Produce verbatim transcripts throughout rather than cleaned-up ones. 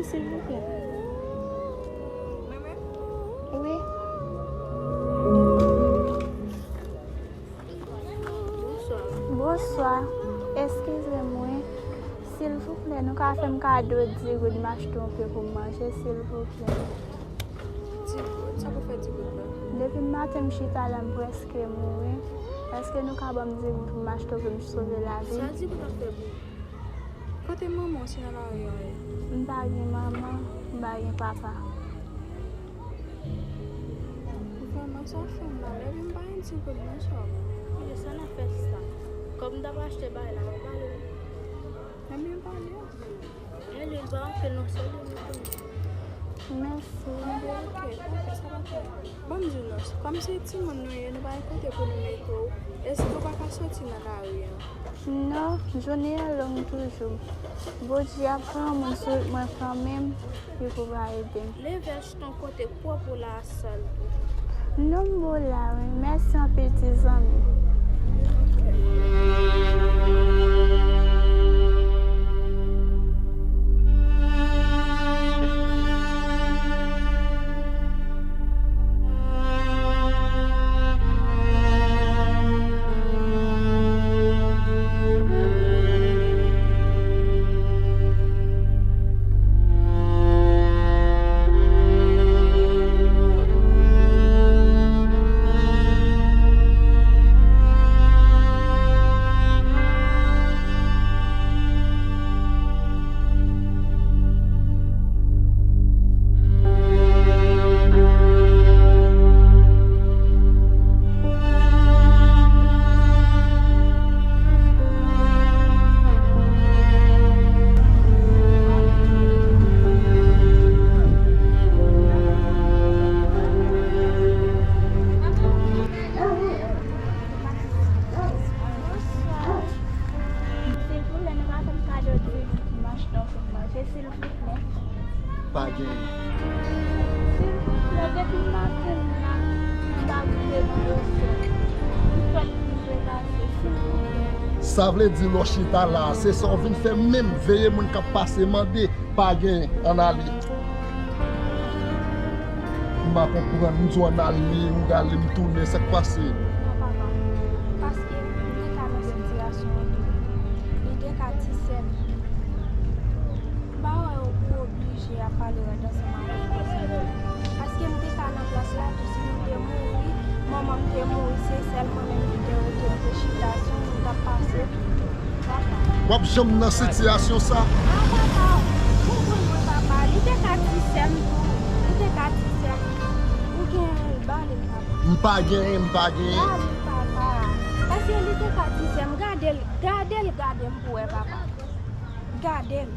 Silvouplè. Wi. Bonswa. Bonswa. Eskize m, wi. Silvouplè, nou ka fè m kado di goud, m achte yon pe pou m manje, silvouplè. Di goud? Sa pou fè di goud la? Depi maten m chita la, m prèske mouri. Èske nou ka ban m di goud pou m achte yon pe m sove lavi m? Sa di goud ap fè pou ou? Kote manman w si nan lari an ye? M pa gen manman, m pa gen papa. Vrèman, sa fè m mal. Epi m pa gen ti goud nan sa. Kòman sa n ap fè sa? Kòm m t ap achte bagay la, mwen pale. Ebyen, pale. Mèsi. Bon, ok, ok, sa va fè. Ban m di w non, kòm se timoun nou ye, nou pa gen kote pou nou mete w, èske w pa ka soti nan lari an? Non, jounen an long toujou. Bondye ap pran moun sou wout mwen kanmenm, li pou va ede m. Leve l sot yon kote pwòp ou la sal tou. Non, m bo la, wi. Mèsi anpil, ti zanmi. Silvouplè, nou ka fè m kado de mach non pou m manje, silvouplè. Pa genyen. Silvouplè, depi maten m la, m pa rive nan dosye. M fèk rive pase, silvouplè. Sa vle di lè w chita la, se sa w vin fè menm, veye moun k ap pase mande, pa genyen, ann ale. M pa konprann, m di w ann ale, ou rale m tounen, sa k pase? Non, papa. Paske m te ka nan sitiyasyon an tou. Li te ka ti sè m. M pa wè ou pou oblije ap pale rèd ansanm avè m konsa. Paske m te ka nan plas la tou, si nou te mouri, manman m te mouri, se sèl mwen menm ki te rete, yo te chita sou nou, t ap pase tou. W ap janm nan sitiyasyon sa? A, papa, konprann mwen, papa. Li te ka ti sè m tou. Li te ka ti sè m. Ou gen l, ba li l, papa. M pa genyen, m pa genyen. Ba li l, papa. Paske li te ka ti sè m. Gade l, gade l, gade m pou wè, papa. Gade l.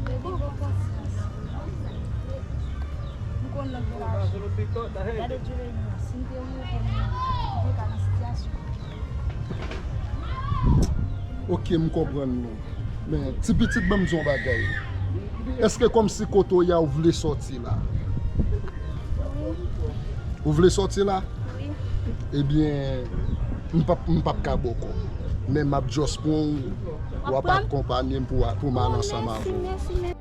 Gade l, gade l. M konn nan pou lajan. Gade djoulen nou an. Si m te mouri, m te ka nan sitiyasyon. Ok, m konprann nou. Men, ti pitit, ban m di yon bagay. Èske kòmsi kote w ye a, ou vle sòti la? Wi. Ou vle sòti la? Wi. Ebyen, m p ap, m p ap ka ba w kòb. Men m ap just pran w, w ap akonpanye m pou, pou m al ansanm avè w. Mèsi, mèsi, mèsi.